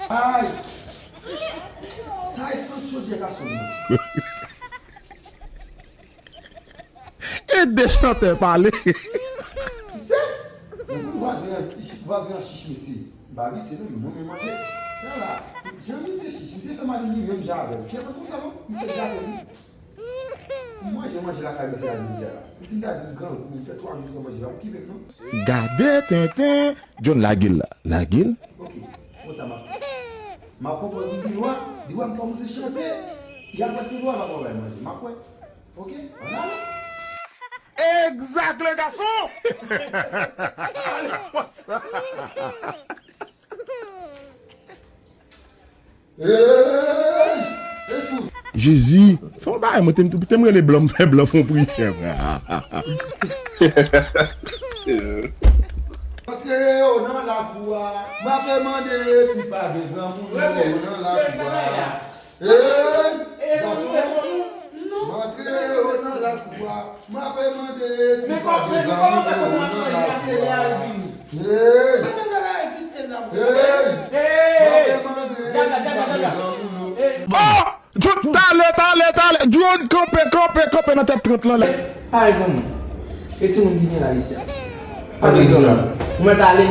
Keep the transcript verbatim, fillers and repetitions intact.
Ay! Sa e sant chodyè gason m nan. E de chantè pale. Kisa? Mwen konn vwazen an, vwazen an chich mesye. M pa visye non, men mwen menm manje. Sa la, se jan misye chich, misye fè m al li menm jan avè l. Fyè mwen konsa non, misye gate m. M manje, manje lakay misye la jodi a la. Misye m ta di m grangou, m fè twa jou san manje, pa okipe m non. Gade tenten, John lage l la. Lage l. Ok, konsa m ap fè. M ap pran pòz m pi lwen, di wè m kòmanse chante. Epi apre se lwen m ap anvoye manje. M ap wè. Ok, ann ale. Exact, le garçon! Ale, konsa. Hey! Hey, fout! Jezi, fè yon bagay, mwen te m tou, te m rele blan, m fè blan fè yon priyè. Antre yo nan lakou a, m ape mande si pa gen granmoun yo nan lakou a. Hey! Gason, m antre yo nan lakou a, m ape mande si pa gen granmoun yo nan lakou a. Hey! Hey! M ape mande si pa gen granmoun yo. Oh! John, talè, talè, talè. John, kanpe, kanpe, kanpe nan tèt trant lan la. Pare granmoun. E timoun ki gen la isi a. Pare granmoun. Ou mèt ale.